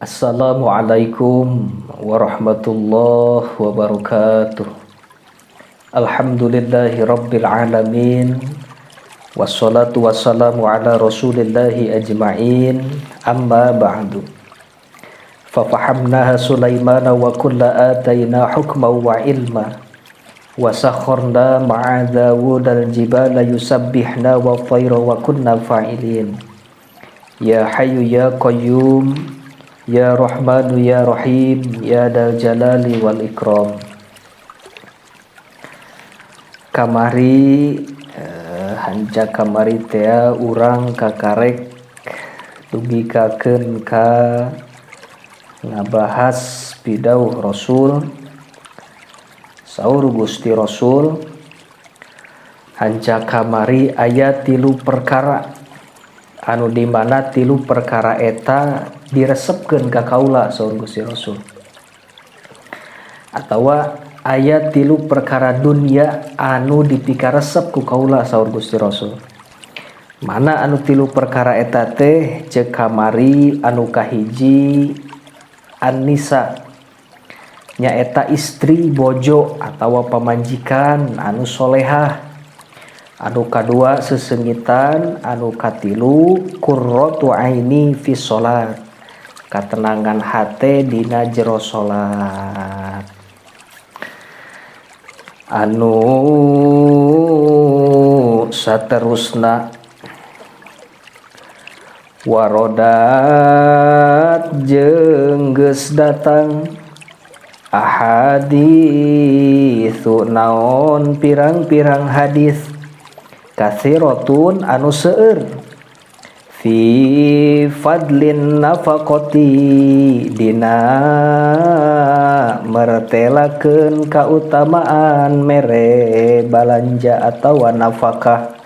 Assalamualaikum warahmatullahi wabarakatuh. Alhamdulillahi rabbil alamin. Wassalatu wassalamu ala rasulillahi ajma'in. Amma ba'du. Fafahamnaha Sulaimana wa kulla atayna hukma wa ilma. Wa sakharna ma'a Dawudal jibala yusabbihna wa tayra wa kunna fa'ilin. Ya hayyu ya qayyum, ya Rahmanu ya Rahim, ya Dal Jalali wal Ikram. Kamari hanca kamari tea urang kakarek dugikakeun ka ngabahas pidauh Rasul saur Gusti Rasul hanca kamari aya tilu perkara anu di mana tilu perkara eta diresepkeun ka kaula saur Gusti Rasul, atawa aya tilu perkara dunia anu dipikaresep ku kaula saur Gusti Rasul. Mana anu tilu perkara eta teh ceuk kamari anu kahiji An-Nisa, nyaeta istri bojo atawa pamajikan anu solehah, anu kadua sesengitan, anu katilu qurratu aini fi sholat, katenangan hate dina jero salat. Anu saterusna warodat jeung geus datang ahaditsu naon pirang-pirang hadis katsiratun anu seueur fi fadlin nafaqati dina mertelakeun kautamaan mere balanja atawa nafkah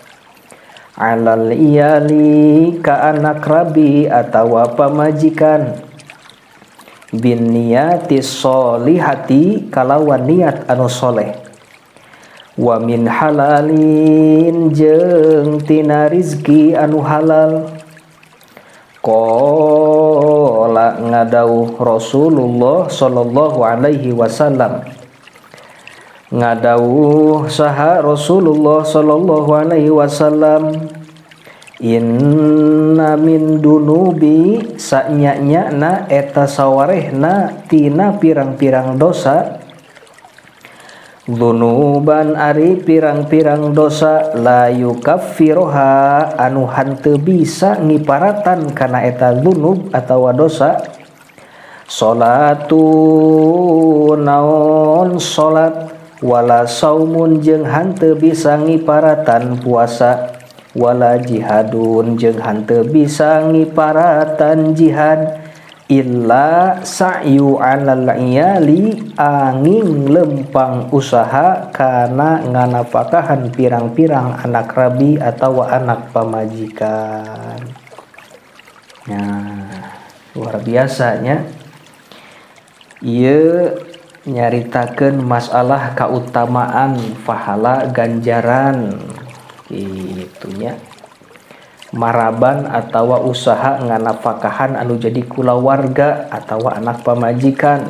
alal iyali ka anak rabi atawa pamajikan bin niyati sholihati kalawan niat anu soleh wa min halalin jeung tina rizki anu halal. Qala ngadauh Rasulullah sallallahu alaihi wasallam, ngadauh saha Rasulullah sallallahu alaihi wasallam, inna min dunubi sanya-nyana eta sawarehna tina pirang-pirang dosa, dunuban ari pirang-pirang dosa la yukaffiruha anu hanteu bisa ngiparatan kana eta dunub atawa dosa, salatu naon salat wala saumun jeung hanteu bisa ngiparatan puasa wala jihadun jeung hanteu bisa ngiparatan jihad illa sa'yu 'alal iyali angin lempang usaha kana nganapakahan pirang-pirang anak rabi atau anak pamajikan. Nah, luar biasanya ieu nyaritakeun masalah kautamaan pahala ganjaran gitunya maraban atawa usaha nganapakahan anu jadi kulawarga atawa anak pamajikan.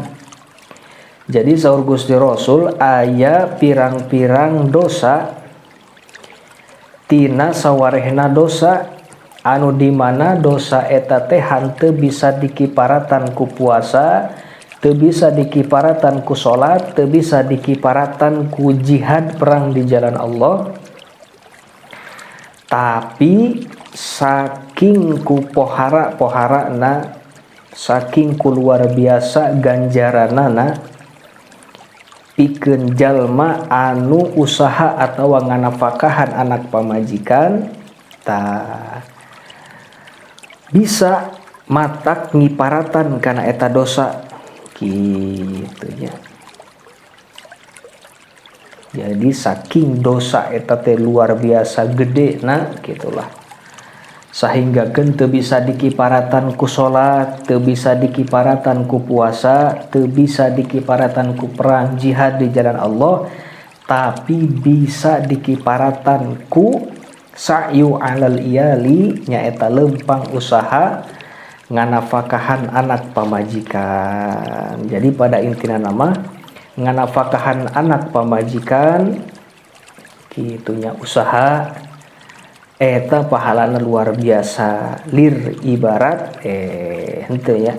Jadi saur Gusti Rasul aya pirang-pirang dosa tina sawarehna dosa anu di mana dosa eta teh hanteu bisa dikiparatan ku puasa, teu bisa dikiparatan ku salat, teu bisa dikiparatan ku jihad perang di jalan Allah. Tapi saking ku pohara-poharana, saking ku luar biasa ganjaranana pikeun jalma anu usaha atawa nganafakahan anak pamajikan, ta bisa matak ngiparatan kana eta dosa kitu nya. Jadi saking dosa eta teh luar biasa gede na gitulah. Sahinggakeun teu bisa dikiparatan ku salat, teu bisa dikiparatan ku puasa, teu bisa dikiparatan ku perang jihad di jalan Allah, tapi bisa dikiparatan ku sa'yu alal iyali, nyaeta lempang usaha nganafakahan anak pamajikan. Jadi pada intina nama nganafakahan anak pamajikan kitunya, usaha eta pahalana luar biasa, lir ibarat henteu ya,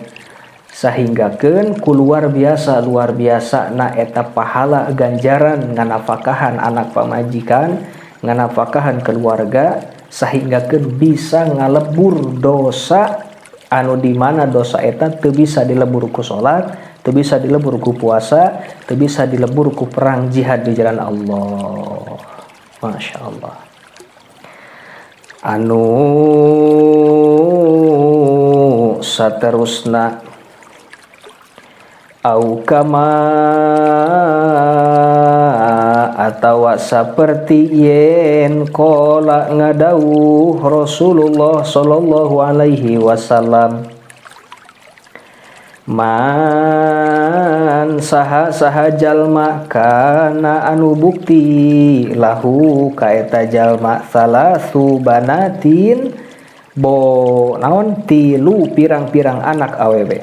sahinggakeun ku luar biasa, luar biasa na eta pahala ganjaran nganafakahan anak pamajikan, nganafakahan keluarga, sahinggakeun bisa ngalebur dosa anu di mana dosa eta teu bisa dilebur ku salat, teu bisa dilebur ku puasa, teu bisa dilebur ku perang jihad di jalan Allah. Masya Allah. Anu saterusna, au kama atawa saperti yen qala ngadawuh Rasulullah sallallahu alaihi wasallam, man saha saha jalma kana anu bukti lahu ka eta jalma salasu banatin bo naon tilu pirang-pirang anak awewe,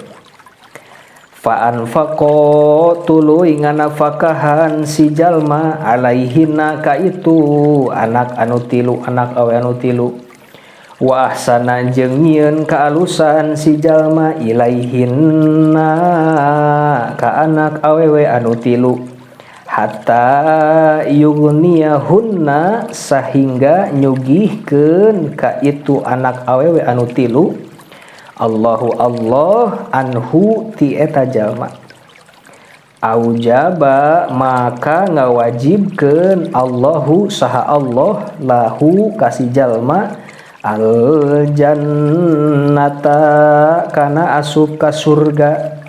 fa anfaqo tuluy nganafakahan si jalma alaihinna ka itu anak anu tilu, anak awe anu tilu, wa ahsana jeung nyieun kaalusan si jalma ilaihinna ka anak awewe anu tilu, hatta yughniyahunna sahingga nyugihkeun ka itu anak awewe anu tilu Allahu Allah anhu ti eta jalma, aujaba maka ngawajibkeun Allahu saha Allah lahu kasih jalma al jannata kana asup ka surga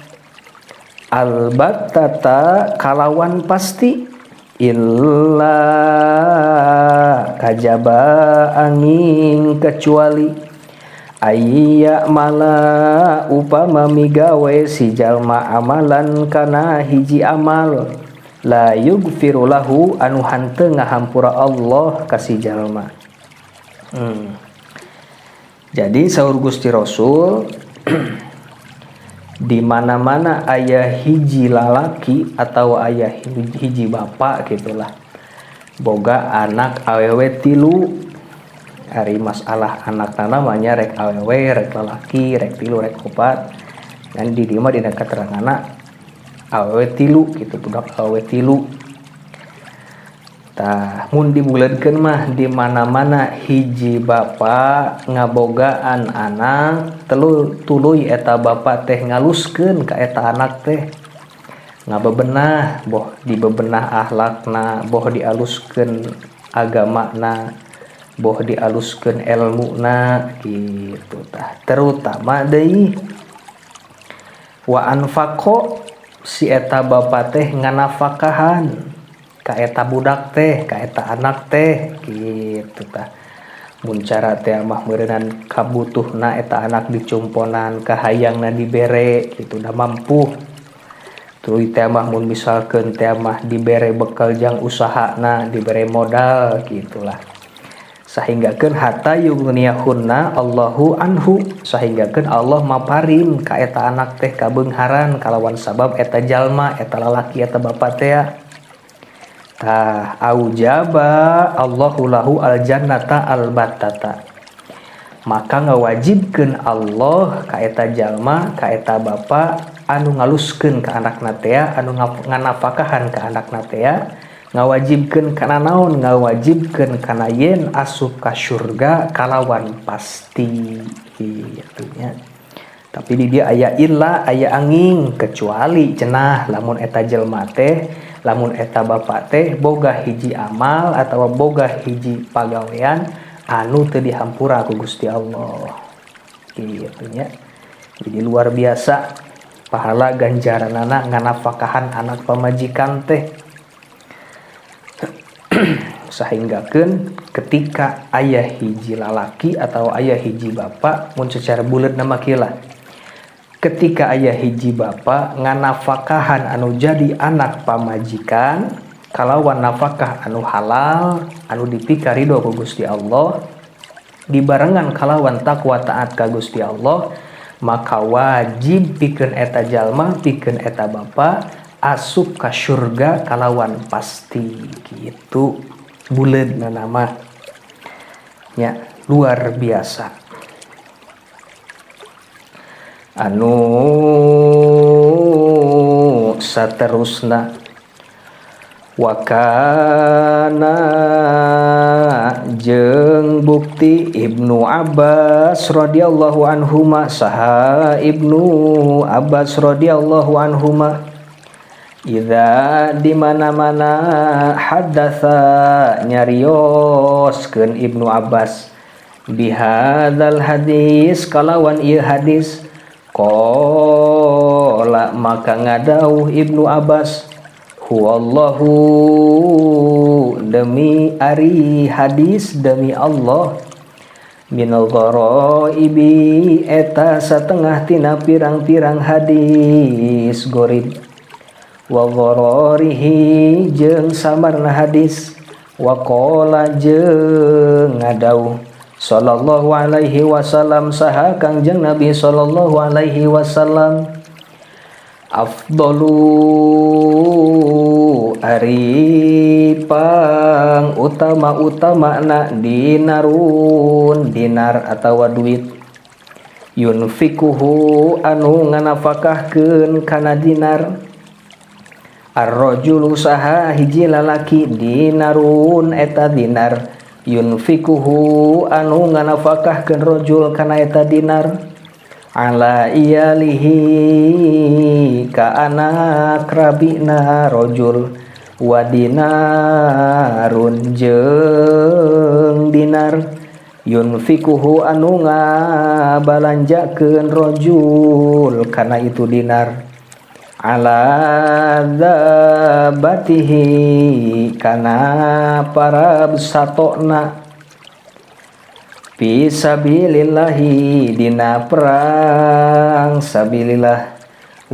albattata kalawan pasti, illa kajaba angin kecuali ayya mala upama migawe si jalma amalan kana hiji amal la yugfiru lahu anu hanteu ngahampura Allah ka si jalma. Jadi saur Gusti Rasul, di mana-mana aya hiji lalaki atau aya hiji bapak gitulah boga anak awewe tilu, hari masalah anak namanya rek awewe rek lalaki, rek tilu rek opat, dan di dieu mah dina keteranganna awewe tilu gitu, budak awewe tilu. Tah, mun dibuleudkeun mah di mana-mana hiji bapak ngabogaan anak telu, tuluy eta bapak teh ngaluskeun ka eta anak teh, ngabebenah, boh dibebenah akhlakna, boh dialuskeun agamana, boh dialuskeun elmuna gitu. Tah, terutama deui wa anfaqo si eta bapak teh nganafakahan ka eta budak teh, ka eta anak teh gitu. Tah, mun cara teh mah meureunan kabutuhna eta anak dicumponan, kahayangna dibere gitu, da mampu. Tuluy teh mah mun misalkeun teh mah dibere bekal jang usahana, dibere modal gitulah, sahinggakeun hatta yughniyahunna Allahu anhu, sahinggakeun Allah maparin ka eta anak teh kabeungharan kalawan sabab eta jalma, eta lalaki, eta bapak teh. Tah, aujaba Allahu lahu aljannata albattata, maka ngawajibkeun Allah ka eta jalma, ka eta bapa anu ngaluskeun ka anakna teh, anu nganafakahan ka anakna teh, ngawajibkeun kana naon? Ngawajibkeun kana yen asup ka surga kalawan pasti gitu nya. Tapi di dieu aya illa, aya angin, kecuali cenah lamun eta jelma teh, lamun eta bapak teh boga hiji amal atau boga hiji pagawean anu teu dihampura ku Gusti Allah gitu nya. Jadi luar biasa pahala ganjaranana nganafakahan anak pamajikan teh. Sahinggakeun ketika aya hiji lalaki atau aya hiji bapak, mun secara bulat nama kila, ketika aya hiji bapak nganafakahan anu jadi anak pamajikan kalawan nafkah anu halal anu dipikarido ku Gusti Allah, dibarengan kalawan takwa taat ka Gusti Allah, maka wajib pikeun eta jalma, pikeun eta bapa asup ka surga kalawan pasti. Gitu buleud nama nya, luar biasa. Anu saterusna, wakana jeung bukti Ibnu Abbas radhiyallahu anhuma, saha Ibnu Abbas radhiyallahu anhuma, idza di mana-mana hadatsa nyarioskeun Ibnu Abbas bihadzal hadis kalawan ieu hadis, qala maka ngadauh Ibnu Abbas, huwallahu demi ari hadis demi Allah, minal ghoraibi eta satengah tina pirang-pirang hadis gorib, wa ghararihi jeung samarna hadis. Wa qala jeung ngadauh sallallahu alaihi wasallam saha Kangjeng Nabi sallallahu alaihi wasallam, afdalu ari pang utama-utama na dinarun dinar atawa duit, yunfikuhu anu nganafakahkeun kana dinar, arrajulu saha hiji lalaki, dinarun eta dinar, yunfikuhu anu nganafakahkeun rajul kana eta dinar, ala iyalihi ka anak rabina rajul, wa dinarun jeung dinar, yunfikuhu anu ngabalanjakeun rajul kana itu dinar, ala dabatihi kana para satona, fi sabilillahi dina perang sabilillah,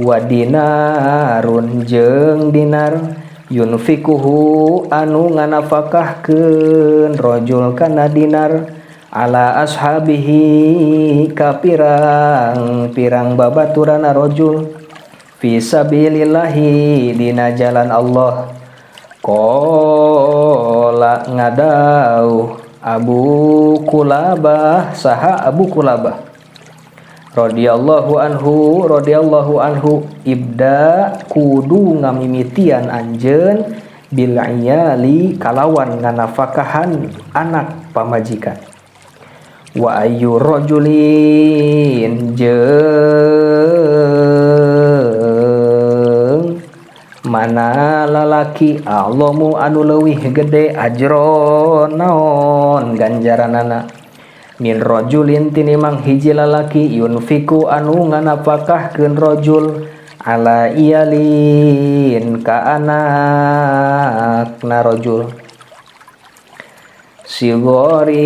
wa dinarun jeung dinar, yunfikuhu anu nganafakahkeun rajul kana dinar, ala ashabihi ka pirang-pirang babaturana rajul, fi sabilillahi dina jalan Allah. Qala ngadauh Abu Kulabah, saha Abu Kulabah radhiyallahu anhu radhiyallahu anhu, ibda kudu ngamimitian anjeun bil iyali kalawan nganafakahan anak pamajikan, wa ayyu rajulin jeung mana lalaki, a'zamu anu leuwih gede, ajron naon ganjaranana, min rajulin tinimang hiji lalaki, yunfiku anu nganafakahkeun rajul, ala iyalin ka anakna rajul, sigorin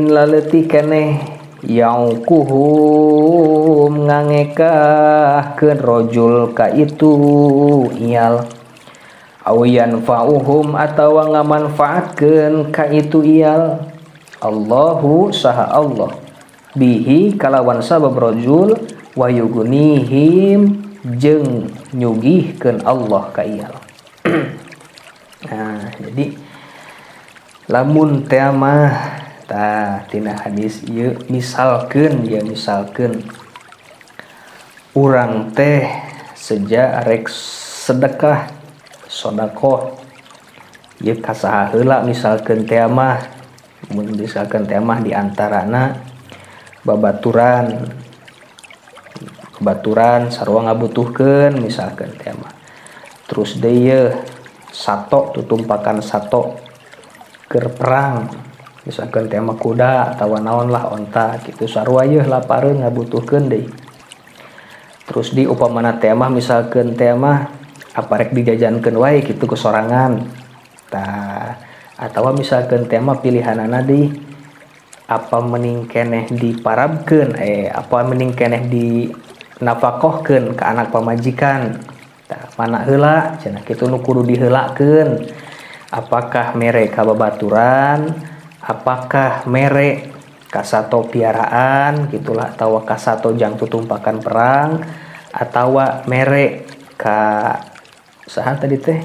laleutik keneh, yauquhum ngangekahkeun rajul ka itu iyal, aw yanfa'uhum atawa ngamanfaatkeun ka itu iyal, Allahu saha Allah, bihi kalawan sabab rajul, wa yugnihim jeung nyugihkeun Allah ka iyal. Nah, jadi lamun teh mah tah tina hadis ieu, misalkeun ya, misalkeun urang teh sejak rek sedekah, sodakoh ieu ka saha heula? Misalkeun teh mah, mun misalkeun teh mah di antarana babaturan, babaturan sarua ngabutuhkeun misalkeun teh mah. Terus deui yeuh sato, tutumpakan sato keur perang misalkan teh mah, kuda atawa naon lah, onta gitu, sarua yeuh lapareun ngabutuhkeun deui. Terus di upamana teh mah misalkeun teh mah apa rek dijajankeun wae gitu ke sorangan. Tah, atau misalkan tema pilihanana di apa mending keneh diparabkeun, apa mending keneh di nafakohkeun ke anak pamajikan. Tah, mana heula cenah kitu nu kudu diheulakeun? Apakah mere ka babaturan, apakah mere ka sato piaraan gitulah, atau ka sato jang tutumpakan perang, atau mere ka saha tadi teh,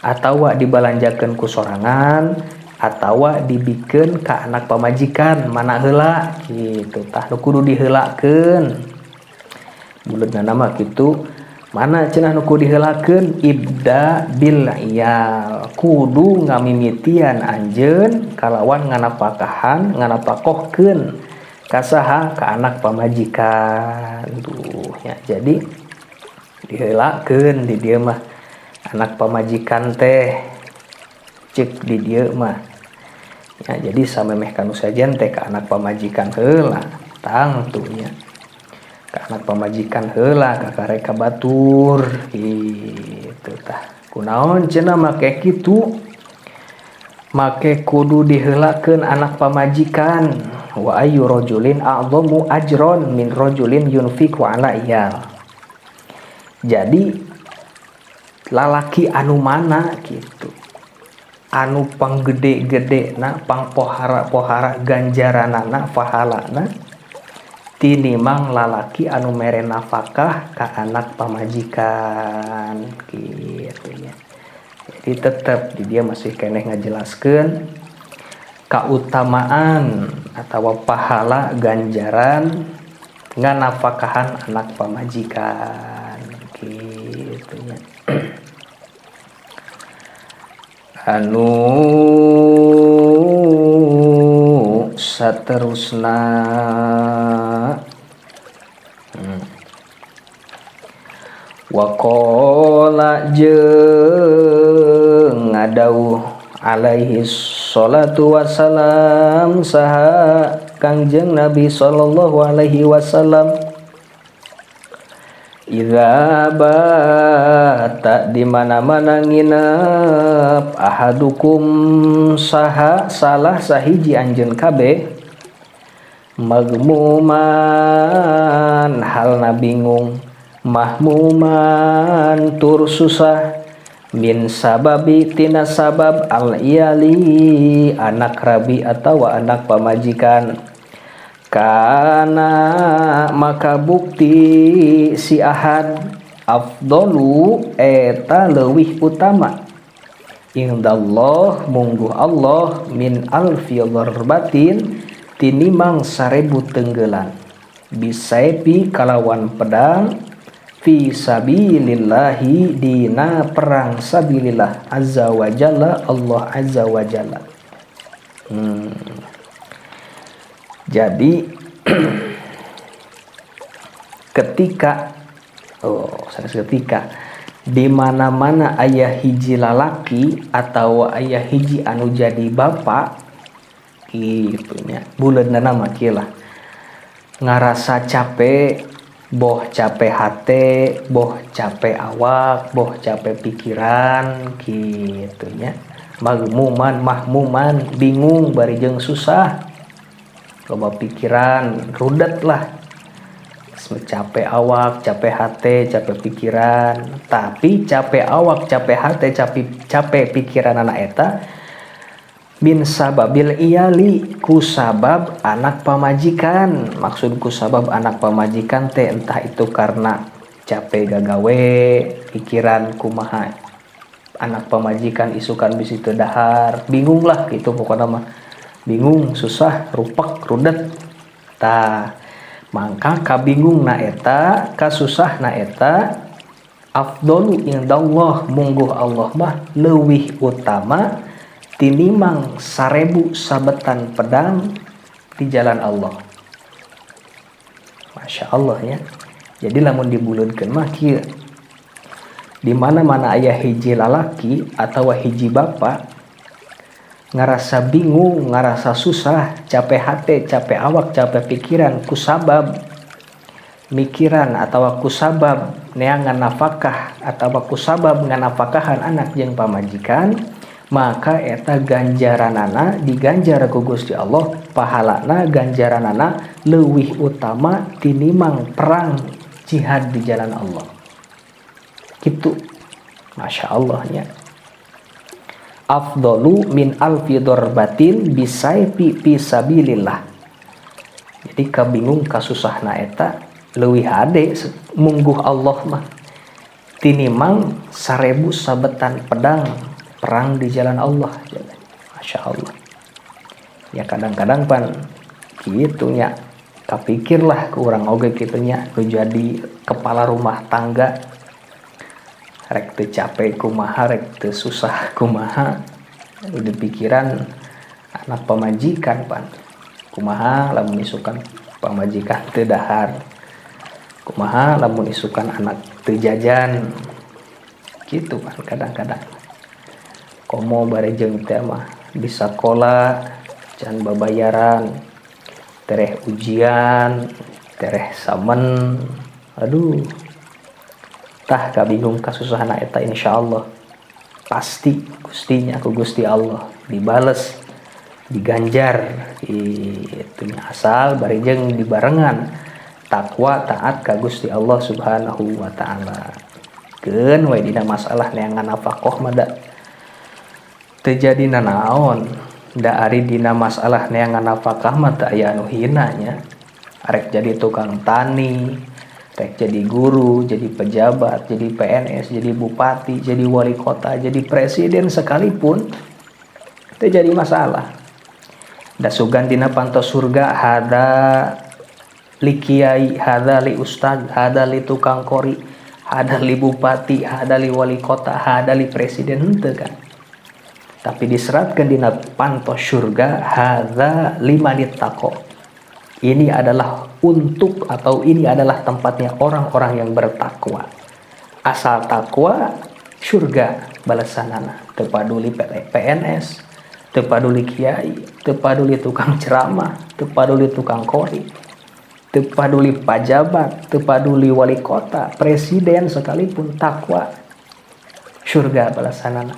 atau dibalanjakeun ku sorangan, atau dibikeun ka anak pamajikan, mana heula gitu. Tah, nu kudu diheulakeun buleudna mah kitu. Mana cenah nu kudu diheulakeun? Ibda bil iyal, kudu ngamimitian anjeun kalawan nganapakahan, nganapakohkeun ka saha? Ka anak pamajikan tuh ya. Jadi diheulakeun di dieu mah anak pamajikan teh, cek di dieu mah ya. Jadi samemeh kanu sajen teh ka anak pamajikan heula, tangtunya ka anak pamajikan heula, kakare ka batur gitu. Tah, kunaon cenah make kitu, make kudu diheulakeun anak pamajikan? Wa ayyu rajulin a'dhamu ajron min rajulin yunfiqu ala iyal. Jadi lalaki anu mana gitu anu panggede-gede na, pangpohara-pohara ganjaranana, pahalana, tinimang lalaki anu mere nafkah ka anak pamajikan gitu ya. Jadi tetap di dia masih keneh ngajelaskeun kautamaan atau pahala ganjaran nganafkahan anak pamajikan gitu ya. Anu saterusna, Waqala jeung ngadawuh alaihi sholatu wassalam saha Kangjeng Nabi sallallahu alaihi wasallam, idza bata di mana-mana nginep ahadukum saha salah sahiji anjeun kabeh, magmuman halna bingung, mahmuman tur susah, min sababi tina sabab al iyali anak rabi atau anak pamajikan, kana maka bukti si ahad afdalu eta leuwih utama indallah mungguh Allah min alfi darbatin tinimang 1000 tenggelan bisaifi kalawan pedang fi sabilillahi dina perang sabilillah azza wa jalla, Allah azza wa jalla. Jadi ketika oh saya ketika di mana-mana ayah hiji lalaki atau ayah hiji anu jadi bapak gitu nya, buleudna mah kieu lah, ngarasa capek, boh capek hate, boh capek awak, boh capek pikiran gitu nya, magmuman mahmuman, bingung bari jeung susah, loba pikiran, rudet lah, capek awak, capek hate, capek pikiran. Tapi capek awak, capek hate, capek pikiran anak eta min sababil iyali ku sabab anak pamajikan. Maksud ku sabab anak pamajikan teh entah itu karena capek gagawe, pikiran kumaha anak pamajikan isukan bisi teu dahar, bingung lah gitu pokoknya mah, bingung, susah, rupak, rudet. Tah, mangka kabingung na eta, kasusah na eta afdalu indallah mungguh Allah mah leuwih utama tinimang 1000 sabetan pedang di jalan Allah. Masya Allah ya. Jadi lamun dibuleudkeun mah kieu, di mana-mana aya hiji lalaki atau hiji bapak ngerasa bingung, ngerasa susah, capek hati, capek awak, capek pikiran kusabab Mikiran atau kusabab neangan nafkah atau kusabab nganafkahan anak jeung pamajikan, maka eta ganjaranana diganjar ku Gusti Allah, pahalana, ganjaranana leuwih utama tinimang perang jihad di jalan Allah. Gitu, Masya Allah nya. Afdalu min alfi darbatin bisaifi fi sabilillah. Jadi kabingung kasusahna eta leuwih hade mungguh Allah mah tinimang 1000 sabetan pedang perang di jalan Allah. Masya Allah ya. Kadang-kadang pan kitu nya, kapikirlah ke urang oge kitu nya, nu jadi kepala rumah tangga, rek teu capek kumaha, rek teu susah kumaha, di pikiran anak pamajikan pan. Kumaha lamun isukan pamajikan teu dahar? Kumaha lamun isukan anak teu jajan? Gitu kan kadang-kadang. Komo barejeng teh mah di sekolah can babayaran, tereh ujian, tereh samen, aduh. Tah, kabingung kasusahan eta insyaallah pasti gustinya ku Gusti Allah dibales, diganjar itu, asal barejeng dibarengan takwa, taat ka Gusti Allah Subhanahu wa Taala. Keun we dina masalah neangan nafkah mah da teu jadi nanaon. Da ari dina masalah neangan nafkah mah teu aya anu hina nya. Arek jadi tukang tani, rek jadi guru, jadi pejabat, jadi PNS, jadi bupati, jadi wali kota, jadi presiden sekalipun, itu jadi masalah. Da sugan dina pantos surga hada li kiai, hada li ustad, hada li tukang kori, hada li bupati, hada li wali kota, hada li presiden, henteu kan. Tapi diseratkan dina pantos surga hada limanittaqo. Ini adalah untuk atau ini adalah tempatnya orang-orang yang bertakwa. Asal takwa, surga balasanana. Teu paduli PNS, teu paduli kiai, teu paduli tukang ceramah, teu paduli tukang kori, teu paduli pajabat, teu paduli wali kota, presiden sekalipun, takwa, surga balasanana.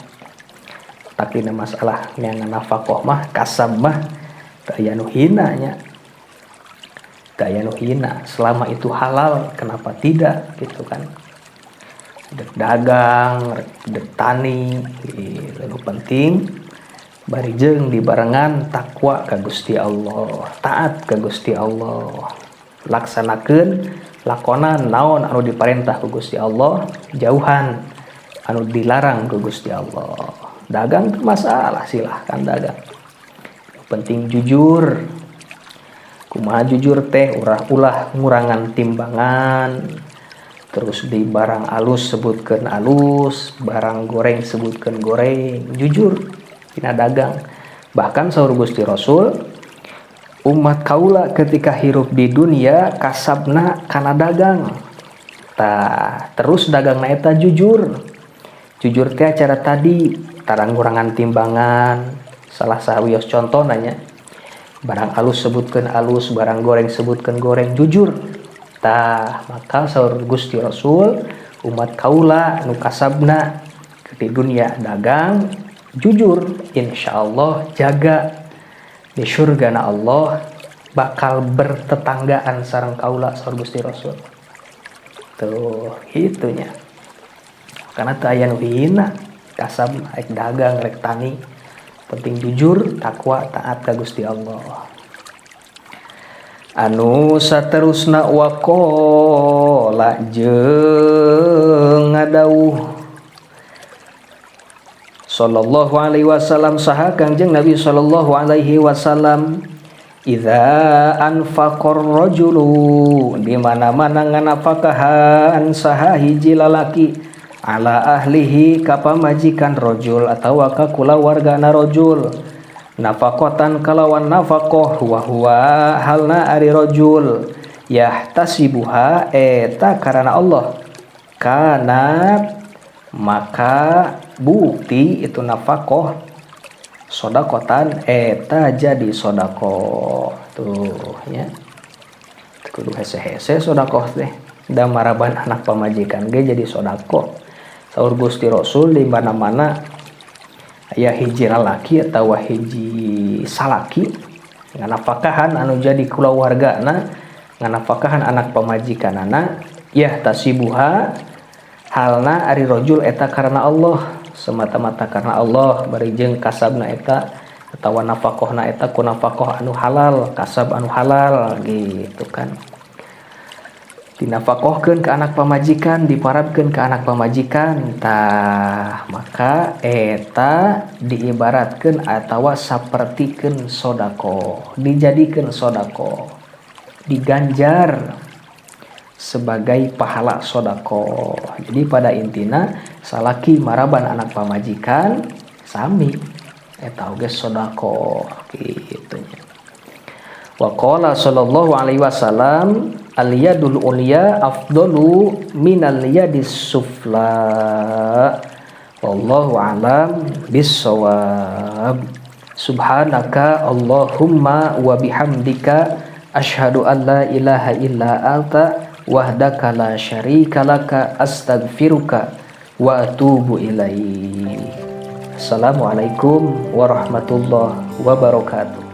Tapi masalah yang nafkah mah, kasab mah, teu aya nu hina nya. Teu aya nu hina, selama itu halal kenapa tidak, gitu kan. Dek dagang, dek tani gitu. Nu penting bari jeung dibarengan takwa ka Gusti Allah, taat ka Gusti Allah, laksanakeun, lakonan naon anu diparentah ku Gusti Allah, jauhan anu dilarang ku Gusti Allah. Dagang itu masalah, silahkan dagang, penting jujur. Kumaha jujur teh? Ulah ulah ngurangan timbangan, terus di barang alus sebutkan alus, barang goreng sebutkan goreng, jujur dina dagang. Bahkan saur Gusti Rasul, umat kaula ketika hirup di dunia kasabna kana dagang. Tah, terus dagang eta jujur. Jujur teh cara tadi, tara ngurangan timbangan, salah sawios contoh nanya, barang alus sebutkan alus, barang goreng sebutkan goreng, jujur. Tah, maka saur Gusti Rasul, umat kaula nu kasabna di dunia dagang jujur, insya Allah jaga di surga na Allah bakal bertetanggaan sareng kaula, saur Gusti Rasul. Tuh, itunya karena teu aya nu hina kasab, rek dagang, rek tani, penting jujur, takwa, taat ka Gusti Allah. Anu saterusna, waqala jeung ngadawuh sallallahu alaihi wasallam saha Kangjeng Nabi sallallahu alaihi wasallam, idza anfaqar rajulu, di mana-mana nganafakahan saha hiji lalaki, ala ahlihi ka pamajikan rajul atawa ka kulawargana rajul, nafaqatan kalawan nafaqah, wa huwa halna ari rajul yahtasibuha eta karena Allah, kanat maka bukti itu nafaqah sodakotan eta jadi sodakoh. Tuh ya. Kudu hese-hese sodakoh teh, da maraban anak pamajikan ge jadi sodakoh. Saur Gusti Rasul, di mana-mana aya hiji lalaki atau hiji salaki nganafakahan anu jadi kulawargana, nganafakahan anak pamajikanana, yahtasibuha, halna ari rojul eta karena Allah, semata-mata karena Allah, bari jeung kasabna eta atawa nafakohna eta ku nafakoh anu halal, kasab anu halal gitu kan, dinafakohkeun ke anak pamajikan, diparabkeun ke anak pamajikan, tah maka eta diibaratkeun atawa sapertikeun sodako, dijadikeun sodako, diganjar sebagai pahala sodako. Jadi pada intina salaki maraban anak pamajikan sami eta oge sodako gitu nya. Wa qala sallallahu alaihi wasallam, al yadul ulya afdalu minal yadis sufla. Wallahu alam bissawab. Subhanaka Allahumma wa bihamdika, asyhadu an la ilaha illa anta wahdaka la syarika laka, astaghfiruka wa atubu ilaik. Assalamualaikum warahmatullahi wabarakatuh.